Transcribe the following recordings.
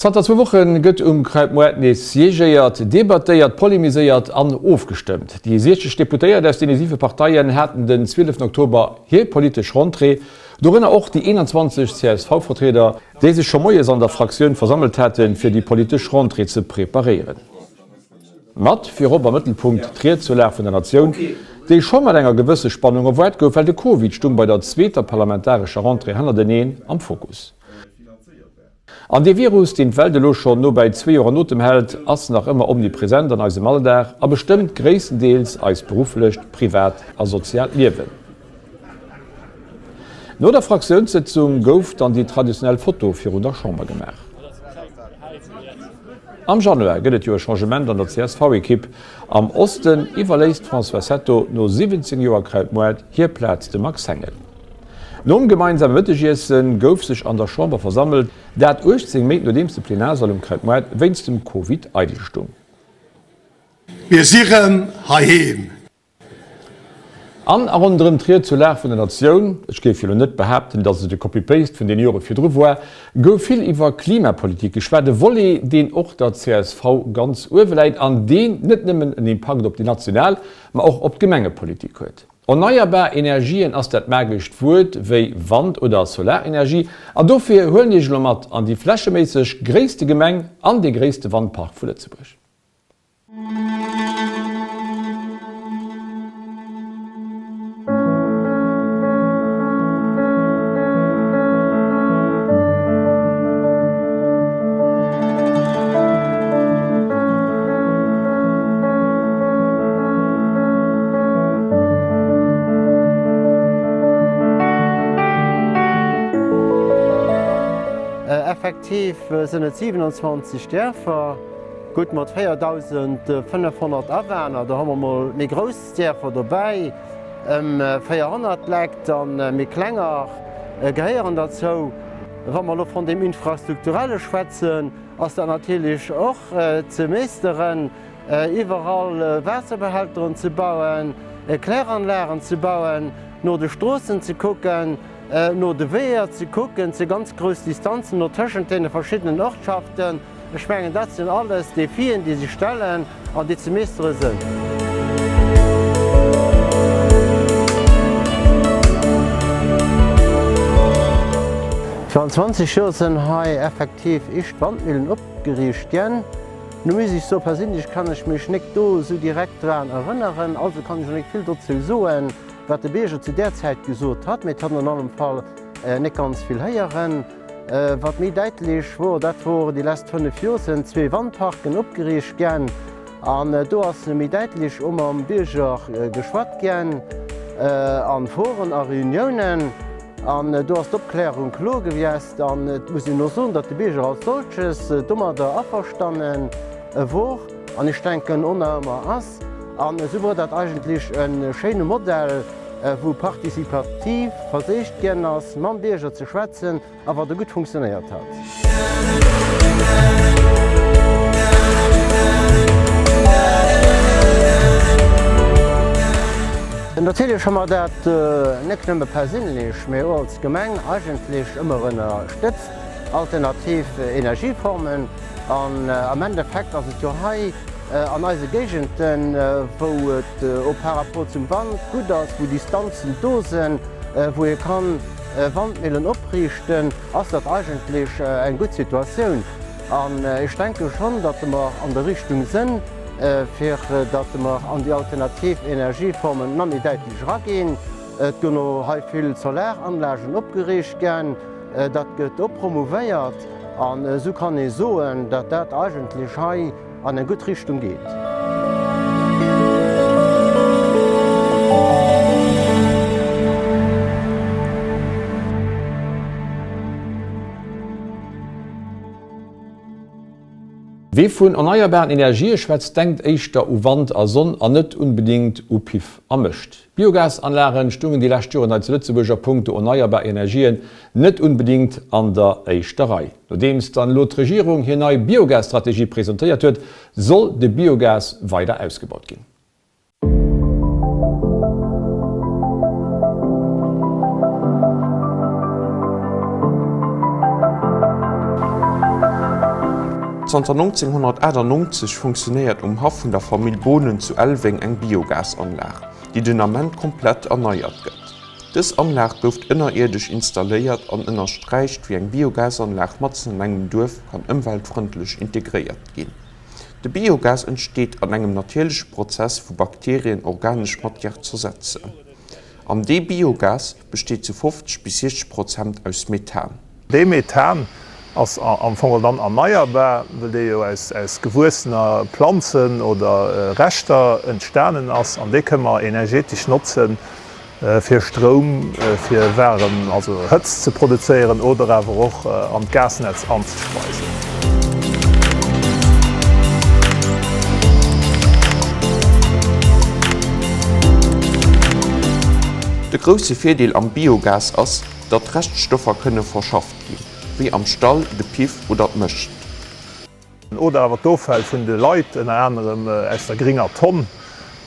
Zanter zwou Woche gëtt um Krautmoart nees siégéiert, debattéiert, polemiséiert an ofgestëmmt. Déi 60 Deputéiert aus deene siwe Parteien haten den 12 Oktober hir politesch Rentrée, dorënner och déi 21 CSV-Vertrieder, déi sech scho moies an der Fraktioun versammelt haten, fir déi politesch Rentrée ze preparéieren. Mat virop am Mëttelpunkt d'Ried zur Lag vun der Natioun, déi scho mat enger gewësse Spannung erwaart gouf, well de Covid stung bei der zweeter parlamentarescher Rentrée hannerteneen am Fokus. An dee Virus, deen d'Welt elo schonn no bäi zwee Joer an Otem hält, ass nach ëmmer omnipresent an eisem Alldag a bestëmmt gréisstendeels eist berufflecht, privat a soziaalt Liewen. No der Fraktiounssëtzung gouf dann déi traditionell Foto virun der Chamber gemaach. Am Januar gëtt et jo e Changement an der CSV-Ekipp. Am Osten iwwerléisst d'Françoise Hetto no 17 Joer Krautmoart hir Plaz dem Max Hengel. Nom gemeinsame Mëttegiesse gouf sech an der Chamber versammelt, dat 18 Méint nodeems de Plenarsall um Krautmoart wéinst dem Covid eidel stung. Mir si rëm heiheem. An a ronderëm d'Ried zur Lag vun der Natioun, ech géif jo lo net behaapten, datt et e Copy-Paste vun deene Jore virdru war, gouf vill iwwer Klimapolitik geschwat, e Volet, deen och der csv ganz uewe läit an deen net nëmmen en Impakt op déi national, ma och op d'Gemengepolitik huet. Erneierbar Energien ass dat magescht Wuert, wéi Wand oder Solarenergie, an dofir huelen Iech elo mat an déi flächeméisseg gréisste Gemeng an dee gréisste Wandpark vu Lëtzebuerg. Effektiv sinn et 27 Dierfer. Gutt mat 4.500 Awaner, do hu mer mol méi grouss Dierfer dobäi, ëm 400 Lekt a méi klenger gehéieren derzou. Wa mer elo von deem Infrastrukturelle schwätzen, ass dat natierlech och ze meeschteren, iwwerall Waasserbehälteren ze bauen, Kläranlagen ze bauen, no de Stroossen ze kucken, no de Weeër ze kucken, ze ganz grouss Distanzen no tëschent deene verschiddenen Ortschaften. Ech mengen, dat sinn alles Defien, déi sech stellen an déi ze meestere sinn. Virun 20 Joer sinn hei effektiv éischt Wandmillen opgeriicht ginn. Nu muss ech soen, perséinlech kann ech mech nek do esou direkt dran erënneren, also kann ech och nek vill dozou soen, wat de Bierger zu där Zäit gesot hat, mee et hat en an allem Fall nek ganz vill héieren. Wat méi däitlech wor, dat wor déi lesst 5 Joer sënn zwee Wandparken opgeriicht gänn an do ass méi däitlech o mam Bierger geschwatt gänn an Foren a Reuniounen an do ass d'Opklärung kloer gewiest an et muss een o soen, datt de Bierger als solches domadder averstannen wor an ech denken o na ëmmer ass an esou wor dat eigentlech e schéine Modell. wou participativ versicht ginn ass, mam Bierger ze schwätzen a wat och gutt funktionéiert hat. Natierlech hu mer dat net nëmme perséinlech, mee och als Gemeng eigentlech ëmmer ënnerstëtzt, alternativ Energieformen. An am Endeffekt ass et jo hei an eise Géigenden, wou et och par rapport zum Wand gutt ass, wou Distanzen do sinn, wou ee kann Wandmillen opriichten, ass dat eigentlech eng gutt Situatioun. An ech denke schonn, datt mer an der Richtung sinn, fir datt mer an déi alternativ Energieformen nach méi däitlech eraginn. Et ginn och hei vill Solaranlagen opgeriicht ginn. Dat gëtt och promouvéiert. An esou kann ee soen, datt dat eigentlech hei an eng gutt Richtung geet. Wie vun erneierbaren Energië schwätzt, denkt éischter u Wand a Sonn an net unbedingt u Piff a Mëscht. Biogasanlagen stungen déi lescht Joren hei zu Lëtzebuerg a punkto erneierbar Energien net unbedingt an der éischter Rei. Nodeems dann elo d'Regierung hir nei Biogasstrategie presentéiert huet, soll de Biogas weider ausgebaut ginn. Zanter 1998 funktionéiert um Haff vun der Famill Bohnen zu Elweng eng Biogasanlag, déi den Ament komplett erneiert gëtt. Dës Anlag gouf ënnerierdesch installéiert an ënnersträicht, wéi eng Biogasanlag matzen an engem Duerf kann ëmweltfrëndlech integréiert ginn. De Biogas entsteet an engem natierleche Prozess vu Bakterien organesch Matière zersetzen. An dee Biogas besteet zu 50 bis 60 Prozent aus Methan. Dee Methan ass am Fong dann erneierbar, well dee jo aus gewuessener Planzen oder Reschter entstanen ass. An dee kënne mer energetesch notzen, fir Stroum, fir waarem, also Hëtzt ze produzéieren oder awer och an d'Gasnetz anzespeisen. De grousse Virdeel am Biogas ass, datt Reschtstoffer kënne verschafft ginn, wéi am Stall de Piff oder d'Mëscht. Oder awer d'Offäll vun de Leit, ënner anerem aus der gringer Tonn,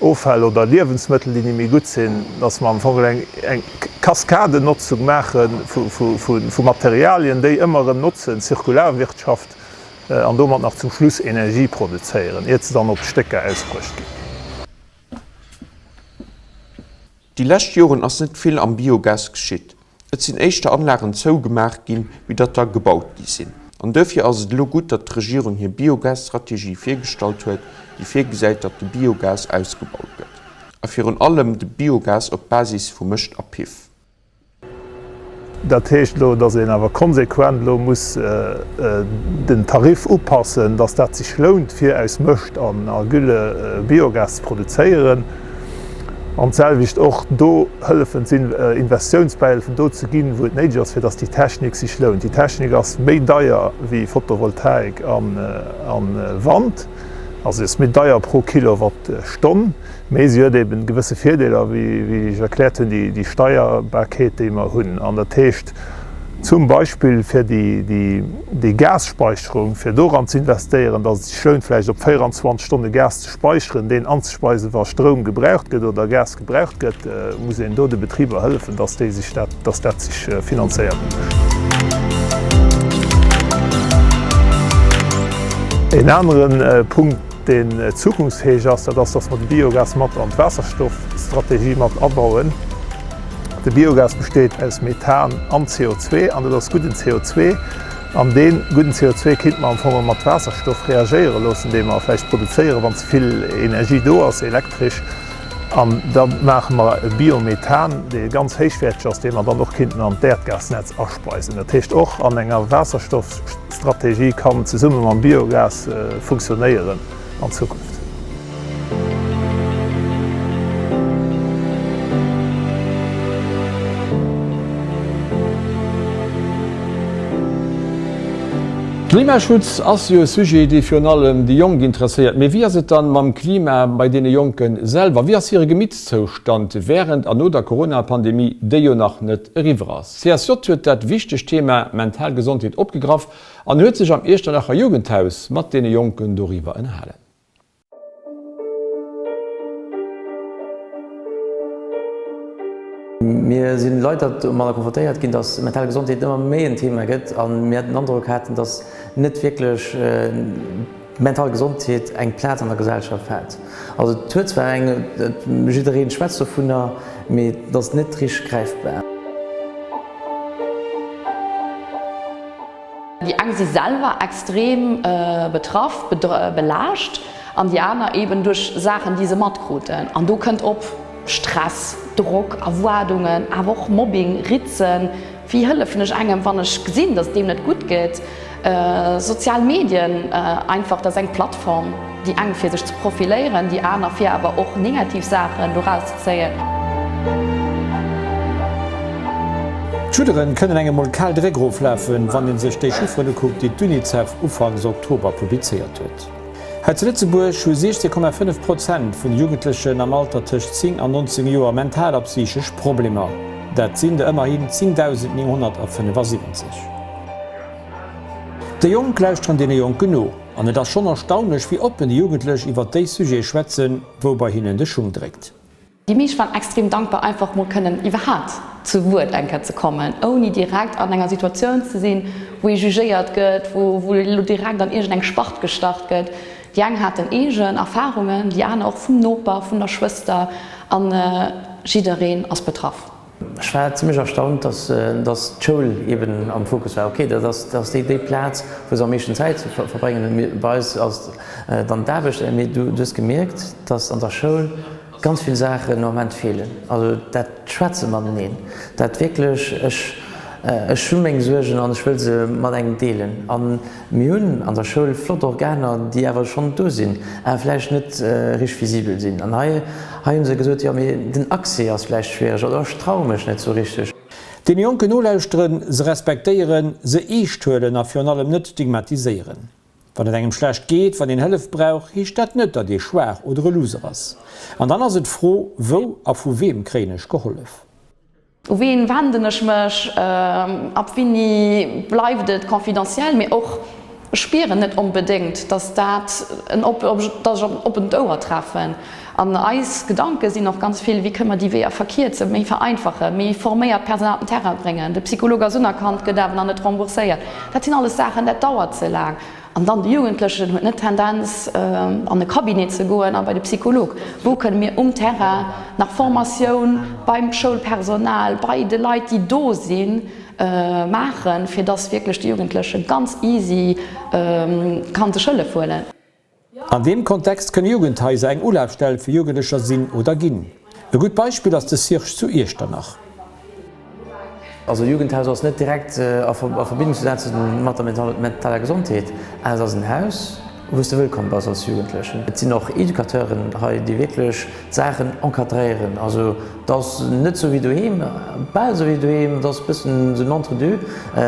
Offäll oder Liewensmëttel, déi ni méi gutt sinn, dass mer am Fong eng Kaskadennotzung maache vu Materialien, déi ëmmer erëm notzen, Zirkularwirtschaft, an domat nach zum Schluss Energie produzéieren, iert se dann op Stécker ausbruecht ginn. Déi lescht Joren ass net vill am Biogas geschitt. Et sinn éischter Anlagen zougemaach ginn, wéi datt der gebaut gi sinn. An duerfir ass et elo gutt, datt d'Regierung hir Biogasstrategie virgestallt huet, déi virgesäit, datt de Biogas ausgebaut gëtt. A virun allem de Biogas op Basis vu Mëscht a Piff. Dat heescht elo, datt een awer konsequent elo muss den Tarif upassen, datt dat sech lount, fir aus Mëscht a Gülle Biogas ze produzéieren. An d'selwecht och do Hëllefen sinn, Investitiounsbäihëllefen do ze ginn, wou et néideg ass, fir datt déi Technik sech lount. Déi Technik ass méi deier wéi Photovoltaik a Wand, also se ass méi deier pro Kilowattstonn. Mee si huet eben gewësse Virdeeler, wéi ech erkläert hunn, déi Steierbarkeet, déi mer hunn. An dat heescht zum Beispill fir déi Gasspeischerung, fir doran ze investéieren, datt et sech lount, vläicht op 24 Stonne Gas ze speicheren, deen anzespeisen, wa Stroum gebraucht gëtt oder Gas gebraucht gëtt, muss een do de Betriber hëllefen, datt déi sech dat, datt dat sech finanzéiert mécht. Een anere Punkt, deen zukunftsfäeg ass, dat ass, dass mer de Biogas mat an d'Waasserstoffstrategie mat abauen. De Biogas besteet aus Methan an CO2, an dat ass gudden CO2. An dee gudden CO2 kéinte mer am Fong mat Waasserstoff reagéiere loossen, dee mer vläicht produzéieren, wann ze vill Energie do ass, elektresch. An da maache mer e Biomethan, dee ganz héichwäerteg ass, dee mer dann och kéinten an d'Äerdgasnetz aspeisen. Dat heescht, och an enger Waasserstoffstrategie kann zesumme mam Biogas funktionéieren an Zukunft. Klimaschutz ass jo e Sujet, dee virun allem déi Jonk interesséiert. Mee wéi ass et dann mam Klima bei deene Jonke selwer? Wéi ass hire Gemittszoustand wärend an no der Corona-Pandemie, déi jo nach net eriwwer ass? CSJ huet dat wichtegt Thema mental Gesondheet opgegraff an huet sech am Iechternacher Jugendhaus mat deene Jonken doriwwer ënnerhalen. Mir si leider domadder konfrontéiert ginn, datt mental Gesondheet ëmmer méi en Thema gëtt a mir den Androck haten, datt net wierklech d'mental Gesondheet eng Plaz an der Gesellschaft hat. Also et huet zwar eng, jidderee schwätzt dovunner, mee et ass net richteg gräifbar. Déi eng si selwer extrem betraff, belaascht an déi aner eben duerch Saachen, déi se matkruten. An do kënnt op Stress, Drock, Erwaardungen, awer och Mobbing, Ritzen. Wéi hëllefen ech engem, wann ech gesinn, datt et deem net gutt geet? Sozial Medien einfach, dat ass eng Plattform. Déi eng fir sech ze profiléieren, déi aner fir awer och negativ Saachen doraus ze zéien. D'Schudderen kënnen engem mol kal de Réck eroflafen, wann ee sech déi Chifferen ukuckt, déi d'UNICEF ufanks Oktober publizéiert huet. Hei zu Lëtzebuerg hu 16,5 Prozent vun de Jugendlechen am Alter tëscht 10 an 19 Joer mental a psychesch Problemer. Dat sinn der ëmmerhin 10.975. Déi Jonk lauschteren deene Jonken no. An et ass schonn erstaunlech, wéi oppen déi Jugendlech iwwer déi Sujete schwätzen, wou bei hinnen de Schung dréckt. Déi meescht waren extrem dankbar, einfach mol kënnen iwwerhaapt zu Wuert eng Kéier ze kommen, ouni direkt an enger Situatioun ze sinn, wou ee jugéiert gëtt, wou elo direkt an iergendeng Spart gestach gëtt. Déi eng haten eegen Erfarungen, déi aner och vum Noper, vun der Schwëster, an jiddereen ass betraff. Ech war zimlech erstaunt, dass dass d'Schoul eben am Fokus war. Ok, dat ass dat ass déi déi Plaz, wou se am meeschten Zäit verbréngen. Mee bei eis ass dann d'Aarbecht. Mee du hues gemierkt, dass an der Schoul ganz vill Saachen am Moment feelen. Also dat Schwätze mateneen, dat wierklech ech ech hu meng Suergen an ech wëll se mat engem deelen. An Mir hunn an der Schoul flott Organer, déi awer schonn do sinn, awer vläicht net richteg visibel sinn. An hei, hei hu se gesot, jo, mee den Accès ass vläicht schwiereg oder ech traue mech net esou richteg. Deene Jonken nolauschteren, se respektéieren, se eescht huelen a virun allem net stigmatiséieren. Wann et engem schlecht geet, wann een Hëllef brauch, heescht dat net, datt ee schwaach oder e Loser ass. An dann ass et d'Fro, Wou a vu weem kréien ech gehollef? U ween wenden ech mech? Ab wéini bleift et confidentiel? Mee och, ech spieren net onbedéngt, dass dat en op, dass ech op en oppent Ouer treffen. An eis Gedanke sinn och ganz vill, wéi kënne mer déi Weeër verkierzen, méi vereinfachen, méi forméiert Personal op den Terrain bréngen. De Psycholog ass unerkannt, gëtt awer nach net rembourséiert. Dat sinn alles Saachen, dat dauert ze laang. An dann de Jugendlechen huet net d'Tendenz an e Cabinet ze goen a bei de Psycholog. Wou kënne mir um Terrain nach Formatioun beim Schoulpersonal, bei de Leit déi do sinn, maachen, fir dass wierklech de Jugendleche ganz easy kann sech Hëllef huelen. An deem Kontext kënne Jugendhaiser eng Ulafstell fir Jugendlecher sinn oder ginn. E gutt Beispill ass de Cirge zu Iechternach. Also e Jugendhaus ass net direkt a Verbindung ze setzen mat der mentaler Gesondheet, awer et ass en Haus, wou s de wëllkomm bass als Jugendlechen. Et sinn och Educateuren hei, déi wierklech d'Saachen encadréieren. Also et ass net esou wéi doheem, bal esou wéi doheem, et ass e bëssen esou en Entre-deux.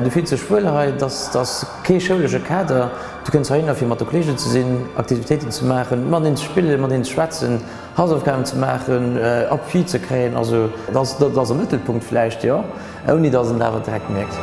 Du fills dech wuel hei, et ass kee schoulesche Kader. Du kënns heihinner fir mat de Kolleegen ze sinn, Aktivitéiten ze maachen, mateneen ze spillen, mateneen ze schwätzen. Hausaufgaben ze maachen, Appui ze kréien, also dat ass am Mëttelpunkt vläicht, jo, ouni datt een et awer direkt mierkt.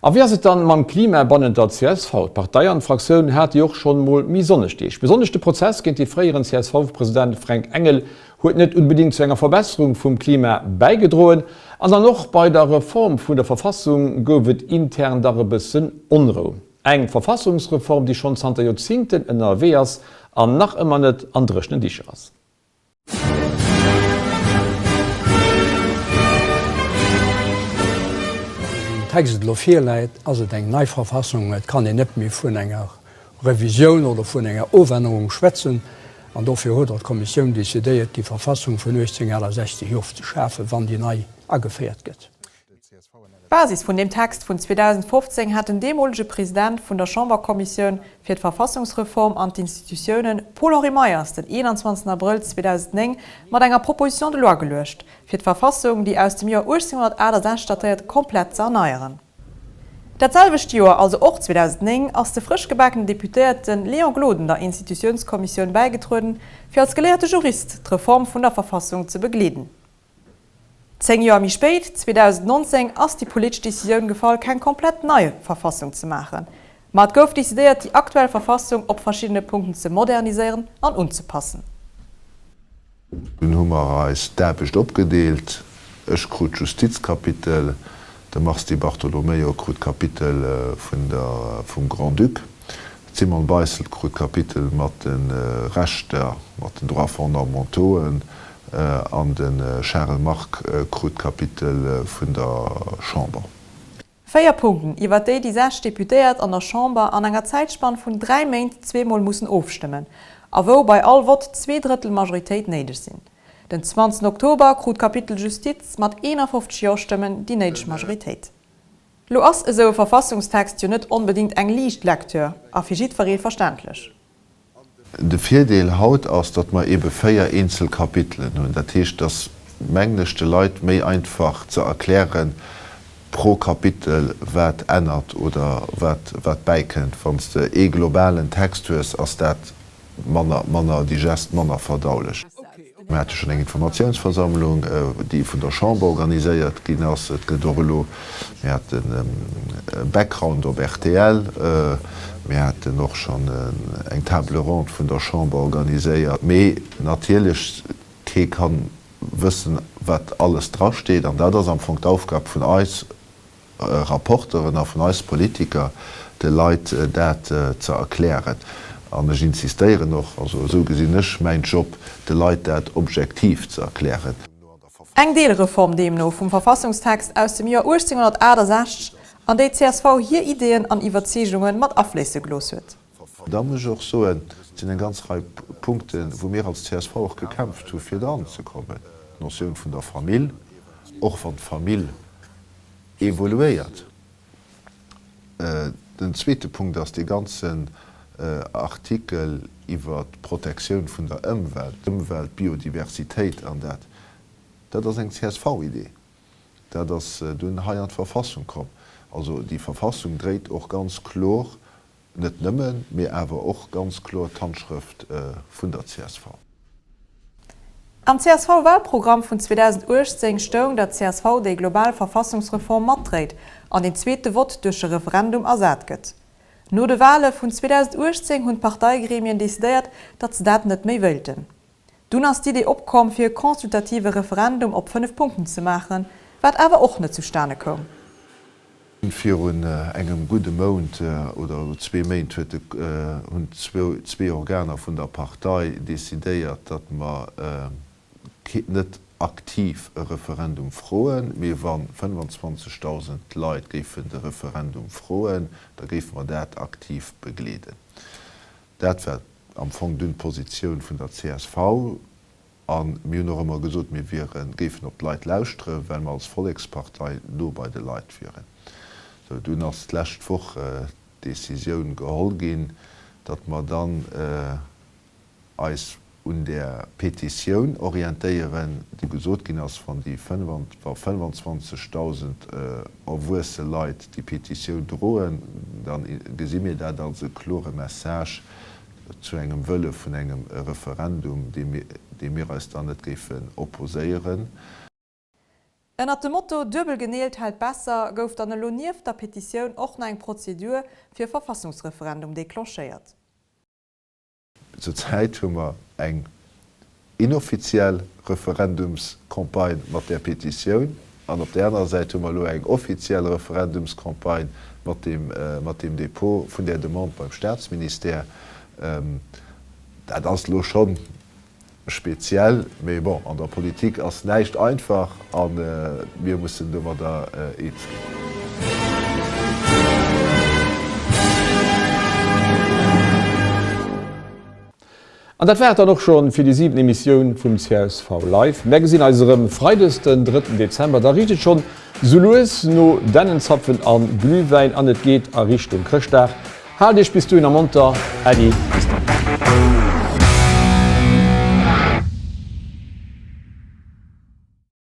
A wéi ass et dann mam Klima bannent der csv? D'Partei an d'Fraktioun hate jo och schonn mol méi sonneg Deeg. Besonnesch de Prozess géint de fréieren CSV-President Fränk Engel huet net unbedingt zu enger Verbesserung vum Klima bäigedroen. An dann och bei der Reform vun der Verfassung gouf et intern dach e bëssen Onrou. Eng Verfassungsreform, déi schonn zanter Joerzingten ënnerwee ass an nach ëmmer net an dréchnen Dicher ass. Wéi den Text elo virläit, ass et eng nei Verfassung. Et kann een net méi vun enger Revisioun oder vun enger Ofännerung schwätzen. An dofir huet och d'Kommissioun decidéiert, déi Verfassung vun 1868 ofzeschafen, wann déi nei ageféiert gëtt. D'Basis vun deem Text vun 2015 hat den deemolege President vun der Chamberkommissioun fir d'Verfassungsreform an d'Institutiounen, Paul-Henri Meyers, den 21 Abrëll 2009 mat enger Proposition de loi geluecht, fir d'Verfassung, déi aus dem Joer 1868 datéiert, komplett ze erneieren. Dat selwecht Joer, also och 2009, ass de frësch gebakenen Deputéierte Léon Gloden der Institutiounskommissioun bäigetrueden, fir als geléierte Jurist d'Reform vun der Verfassung ze begleeden. Zéng Joer méi spéit, 2019, ass déi politesch Decisioun gefall, keng komplett nei Verfassung ze maachen, ma et gouf decidéiert, déi aktuell Verfassung op verschiddene Punkten ze moderniséieren an unzepassen. Dunn hu mer eis d'Aarbecht opgedeelt, Ech krut d'Justizkapitel, de Mars Di Bartolomeo krut d'Kapitel vun der, vum Grand-Duc, d'Simone Beissel krut d'Kapitel mat de Rechter, mat den Droits fondamentauxen an de Charel Margue krut d'Kapitel vun der Chamber. Véier Punkten, iwwer déi déi 6 Deputéiert an der Chamber an enger Zäitspann vun 3 Méint zweemol mussen ofstëmmen, a wou bei all Vott Zweedrëttel Majoritéit néideg sinn. Den 20 Oktober krut d'Kapitel Justiz mat 51 Jo-Stëmmen déi néideg Majoritéit. Lo ass esou e Verfassungstext jo net onbedéngt eng liicht Lecture a fir jiddweree verständlech. De Virdeel haut ass, datt mer eebe 4 eenzel Kapitelen hunn. Dat heescht, et ass, mengen ech, de Leit méi einfach ze erklären pro Kapitel, wat ännert oder wat wat bäikënnt. Wann s de ee globalen Text hues, ass dat manner manner digest, manner verdaulech. Mir hate schonn eng Informatiounsversammlung, déi vun der Chamber organiséiert ginn ass. Et gëtt och elo, mir haten e Background op rtl, mir haten och schonn eng Table ronde vun der Chamber organiséiert. Mee natierlech, kee ka wëssen, wat alles drasteet. An dat ass am Fong d'Aufgab vun eis Rapporteren a vun eis Politiker, de Leit dat ze erklären. An ech insistéieren och, also esou gesinn ech mäin Job, de Leit dat objektiv ze erklären. Eng Deelreform deemno vum Verfassungstext aus dem Joer 1868, an déi csv hir Ideeën an Iwwerzeegunge mat afléisse gelooss huet. Da muss ech och soen, et sinn eng ganz Rei Punkten, wou mir als csv och gekämpft hu fir dran ze kommen. D'Notioun vun der Famill, och wann d'Famill evoluéiert. Den zweete Punkt ass dee ganzen Artikel iwwert d'Protektioun vun der Ëmwelt, Ëmwelt, Biodiversitéit an dat. Dat ass eng CSV-Idee. Dat ass dunn hei an d'Verfassung komm. Also déi Verfassung dréit och ganz klor, net nëmmen, mee awer och ganz klor d'Handschrëft vun der csv. Am CSV-Wahlprogramm vun 2018 stoung, datt csv déi global Verfassungsreform matdréit an den zweete Vott duerch e Referendum ersat gëtt. No de Wahle vun 2018 hunn d'Parteigremien decidéiert, datt se dat net méi wéilten. Dunn ass d'Idee opkomm, fir e consultative Referendum op 5 Punkten ze maachen, wat awer och net zustane koum. Virun engem gudde Mount oder zwee Méint huet de, hunn zwee Organer vun der Partei decidéiert, datt mer net aktiv e Referendum froen, mee wa 25.000 Leit géifen de Referendum froen, da géife mer dat aktiv begleeden. Dat war am Fong dunn d'Positioun vun der csv. A mir hunn och ëmmer gesot, mir wieren, géifen op d'Leit lauschteren, well mer als Vollekspartei no bei de Leit wieren. Sou, dunn ass d'lescht Woch d'Decisioun geholl ginn, datt mer dann eis un där Petitioun orientéieren, déi gesot ginn ass, wann déi wa 25.000 erwuesse Leit déi Petitioun droen, da gesi mir dat als e klore Message, zu engem Wëlle vun engem Referendum, deem mir eis dann net géifen opposéieren. Ënnert dem Motto Duebel geneelt hält besser gouf dann elo nieft der Petitioun och nach eng Prozedur fir e Verfassungsreferendum declenchéiert. Zur Zäit hu mer eng inoffiziell Referendumscampagne mat där Petitioun an op där anerer Säit hu mer elo eng offiziell Referendumscampagne mat deem, mat deem Dépôt vun där Demande beim Statsministère. Dat ass elo scho speziell, mee bon, an der Politik ass näischt einfach a mir mussen domadder eens ginn. An dat war et dann och schon fir déi siwent Emissioun vum csv Live. Mär gesinn eis erëm Freides den drëtten Dezember. Da richt et schon sou lues no Dännenzapfen an Glühwäin an et geet a Richtung Chrëschtdag. Haalt iech bis dohinner monter. Äddi, bis dann.